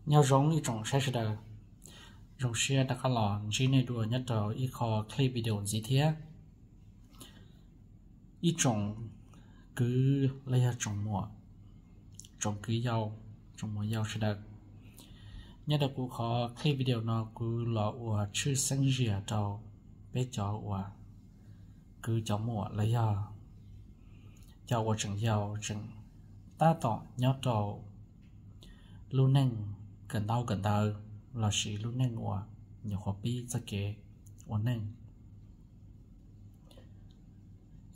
Nyob zoo ib tsoom saib sawv daws, zoo siab rov qab los ntsib nej dua nyob rau ib qho clip video ntxiv thiab. Ib tsoom kwv los yog tsoom muam, tsoom kwv yau, tsoom muam yau sawv daws, nyob rau kuv qhov clip video no kuv los ua tshwj xeeb zias rau peb cov uas kwv cov muam los yog cov uas tseem yau tseem tab tom nyob rau lub neej kawm ntaub kawm ntawv lossis lub neej uas nyuam qhuav pib txoj kev ua neej.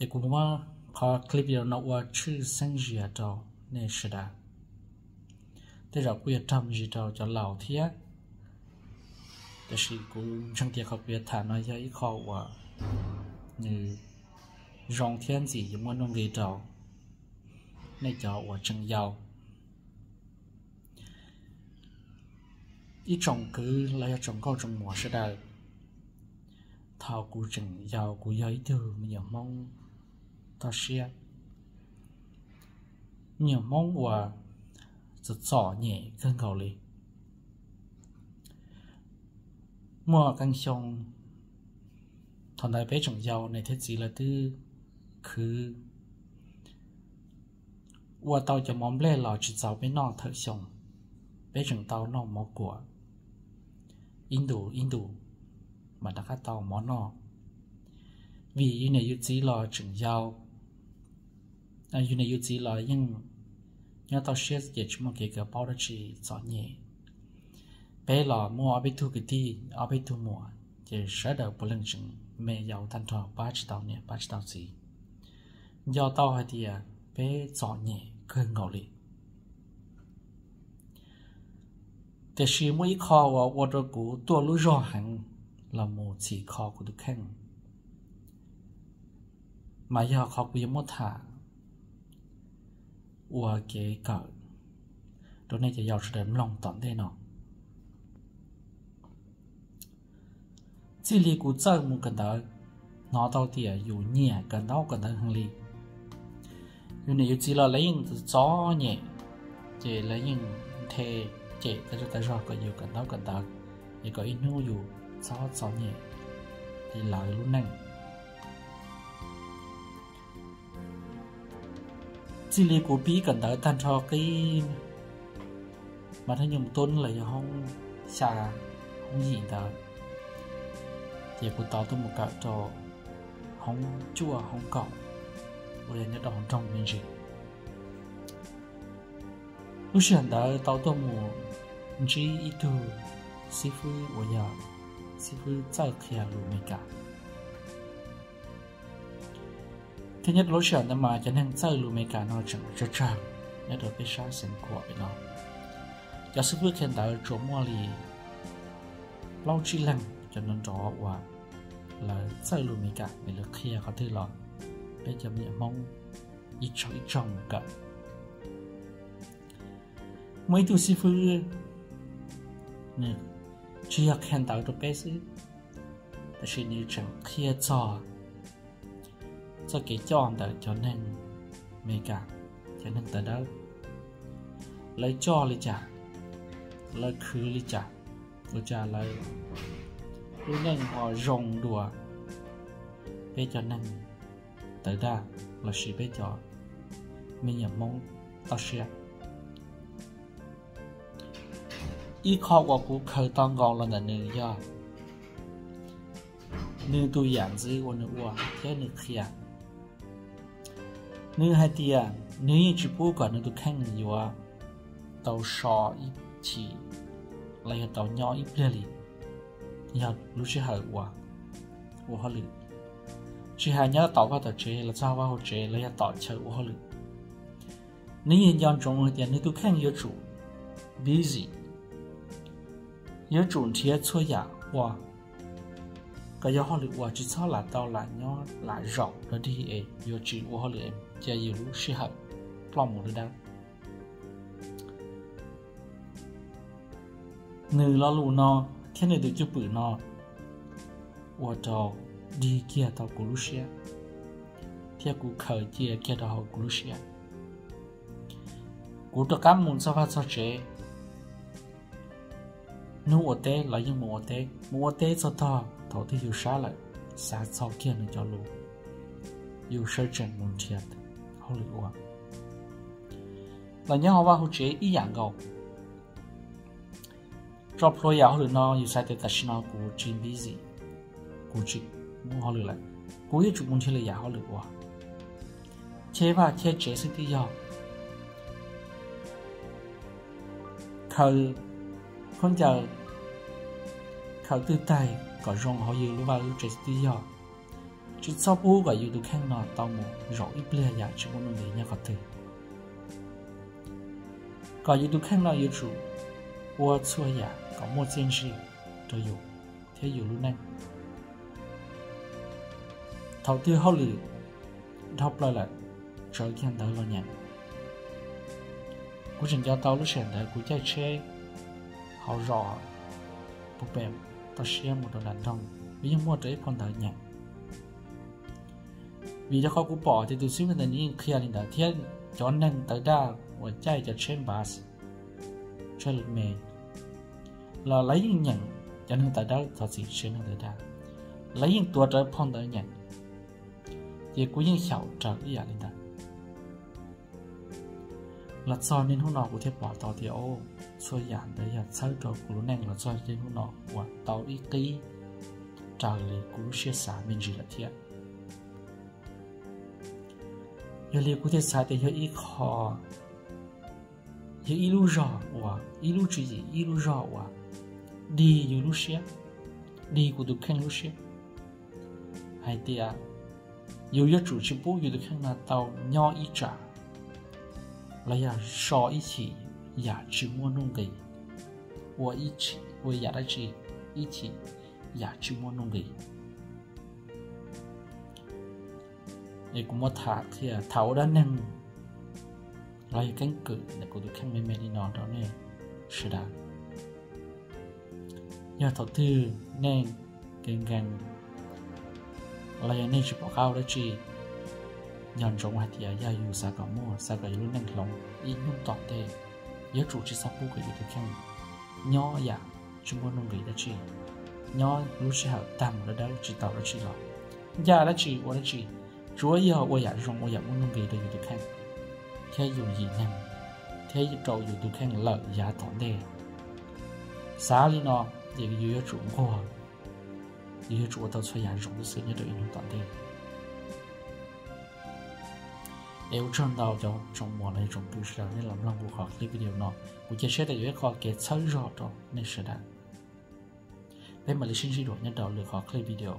Es kuv muab qhov clip video no ua tshwj xeeb zias rau nej sawv daws. Tej zaum kuj yuav raug me ntsis rau cov laus thiab, tab sis kuv ntseeg tias qhov kuv yuav tham no yog ib qho uas nws zoo thiab ntxim yuav muaj nuj nqis rau nej cov uas tseem yau. Ib tsoom kwv los yog tsoom nkauj tsoom muam sawv daws, thaum kuv tseem yau kuv yog ib tug me nyuam Hmoob toj siab, me nyuam Hmoob uas txom txom nyem kawg nkaus li. Muaj qee xyoo, thaum ntawd peb tseem yau, niam thiab txiv lawv twb khwv ua tau cov mov nplej los tsis txaus peb noj thawm xyoo, peb tseem tau noj mov kuam ib ntus ib ntus mas rov qab tau mov noj. Vim yus niam yus txiv los tseem yau, yus niam yus txiv los yeej nyob toj siab ces tsis muaj kev kawm paub dab tsi, txom nyem. Peb los muaj ob peb tug kwv tij, ob peb tug muam, ces sawv daws puav leej tseem me yau tag nrho, pab tsis tau niam pab tsis tau txiv. Nco tau hais tias peb txom nyem kawg nkaus li. Tiam sis muaj ib qho uas ua rau kuv tuaj lub zog heev los mus txhim kho kuv tus kheej, mas yog qhov kuv yuav muab tham ua kev kawm rau nej cov yau sawv daws mloog tom ntej no. Txij li kuv txawj mus kawm ntawv, hnov tau tias yus nyiam kawm ntaub kawm ntawv heev li. Yus niam yus txiv los lawv yeej txom nyem, ces lawv yeej nthe cem tas zog tas zog kom yus kawm ntaub kawm ntawv, es kom ib hnub yus txhob txom nyem li lawv lub neej. Txij li kuv pib kawm ntawv tag nrho qib mas thawj nyuag mus tuaj los yog hoob xya hoob yim ntawd, ces kuv tau tuaj mus kawm rau hoob cuaj hoob kaum uas yog nyob rau hauv nroog me ntsis. Lub sij hawm ntawd tau tuaj mus ntsib ib tug xib fwb uas yog xib fwb txawj qhia lus Amelikas. Thiab nyob rau lub sij hawm ntawd mas cov neeg txawj lus Amelikas no tseem tsawg tsawg nyob rau peb sab xeev Kuam pem no. Cov xib fwb qhia ntawv tsuas muaj li plaub tsib leeg cov nrov nrov uas lawv txawj lus Amelikas, lawv qhia qhov twg los peb cov me nyuam Hmoob ib tsoog ib tsoog mus kawm. Muaj ib tug xib fwb, nws tsis yog qhia ntawv rau peb xwb, tab sis nws tseem qhia txog txoj kev coj ntawm cov neeg Amelikas, cov neeg tawv dawb, lawv coj li cas, lawv khwv li cas, ua cas lawv lub neej ho zoo dua peb cov neeg tawv daj lossis peb cov me nyuam Hmoob toj siab. Ib qho uas kuv khaws tau nkaus los ntawm nws yog nws tus yam ntxwv uas nws ua thiab nws qhia. Nws hais tias nws yeej tsis pub kom nws tus kheej yuav tau so ib chim los yog tau nyob ib pliag li, yog lub sij hawm uas ua hauj lwm, tsis hais nyob tom vaj tom tsev los txog vaj hauv tsev los yog tom chaw ua hauj lwm. Nws yeej nco ntsoov hais tias nws tus kheej yuav tsum busy, yuav tsum nrhiav txhua yam ua kom yog hauj lwm uas tsis txhob lam tau lam nyob lam zaum rau dig es yuav tsis ua hauj lwm cia yus lub sij hawm ploj mus dawb dawb. Nws lo lus no thiab nws tus cwj pwm no ua rau dig kiag tau kuv lub siab, thiab kuv khaws cia kiag rau hauv kuv lub siab. Kuv rov qab mus txog vaj txog tsev, Hnub ua teb los yeej mus ua teb, mus ua teb txog tog thaum twg yus sab lawm, xav txog kiag nws cov lus, yus sawv tsees mus nrhiav hauj lwm ua. Los nyob hauv vaj hauv tsev ib yam nkaus. Tso plhuav yam hauj lwm no yus xav tias tam sim no kuv tsis busy, kuv tsis muaj hauj lwm lawm, kuv yuav tsum mus nrhiav lwm yam hauj lwm ua. Cheb vaj cheb tsev xwb twb yog, khaws khaub ncaws, khaws twg taig kom zoo hauv yus lub vaj lub tsev xwb twb yog. Tsis txhob pub kom yus tus kheej no tau mus zaum ib pliag yam tsis muaj nuj nqis nyob qhov twg, kom yus tus kheej no yuav tsum ua txhua yam kom muaj txiaj ntsig rau yus thiab yus lub neej. Thaum twg hauj lwm dhau plaws lawm, tsawv kiag ntawv los nyeem. Kuv tseem nco tau lub sij hawm ntawd kuv caij tsheb hauv zos Phnom Penh toj siab mus rau nram nroog, kuv yeej muaj rau ib phau ntawv nyeem. Vim rau qhov kuv pom tias tus xib hwb ntawd nws yeej qhia li ntawd thiab cov neeg tawv daj uas caij cov tsheb bus, tsheb lwm me los lawv yeej nyeem, cov neeg tawv daj, thov txim, tsheb neeg tawv daj, lawv yeej tuav rawv phau ntawv nyeem. Ces kuv yeej xyaum raws ib yam li ntawd. Los txog niaj hnub no kuv thiaj pom tau tias, o, txhua yam ntawd yog txhawb rau kuv lub neej los txog niaj hnub no uas tau ib qib raws li kuv lub siab xav me ntsis lawm thiab. Yog li kuv thiaj xav tias yog ib qho, yog ib lub zog uas, ib lub tswv yim, ib lub zog uas dig yus lub siab, dig kuv tus kheej lub siab hais tias yus yuav tsum tsis pub yus tus kheej no tau nyob ib tsam los yog so ib chim yam tsis muaj nuj nqis, ua ib chim, ua yam dab tsi ib chim yam tsis muaj nuj nqis. Es kuv muab tham qhia, tham ua dab neeg los yog keeb kwm ntawm kuv tus kheej me me li no rau nej sawv daws. Yog thaum twg nej nkees nkees los yog nej tsis pom qab ua dab tsi, nco ntsoov hais tias yog yus xav kom muaj, xav kom yus lub neej hloov ib hnub tom ntej, yuav tsum tsis txhob pub kom yus tus kheej nyob yam tsis muaj nuj nqis dab tsi, nyob lub sij hawm tag mus dawb dawb tsis tau dab tsi los ncaj dab tsi ua dab tsi, tsuav yog ua yam zoo ua yam muaj nuj nqis rau yus tus kheej thiab yus yim neeg, thiab rau yus tus kheej lawm yav tom ntej. Xav li no ces yus yuav tsum nquag, yus yuav tsum ua tau txhua yam zoo xwb nyob rau ib hnub tom ntej. Es ua tsaug ntau cov tsoom muam los yog tsoom pw sawv daws nej los mloog kuv qhov clip video no. Kuv cia siab tias yuav ib qho kev txhawb zog rau nej sawv daws. Peb mam li sib ntsib dua nyob rau lwm qhov clip video.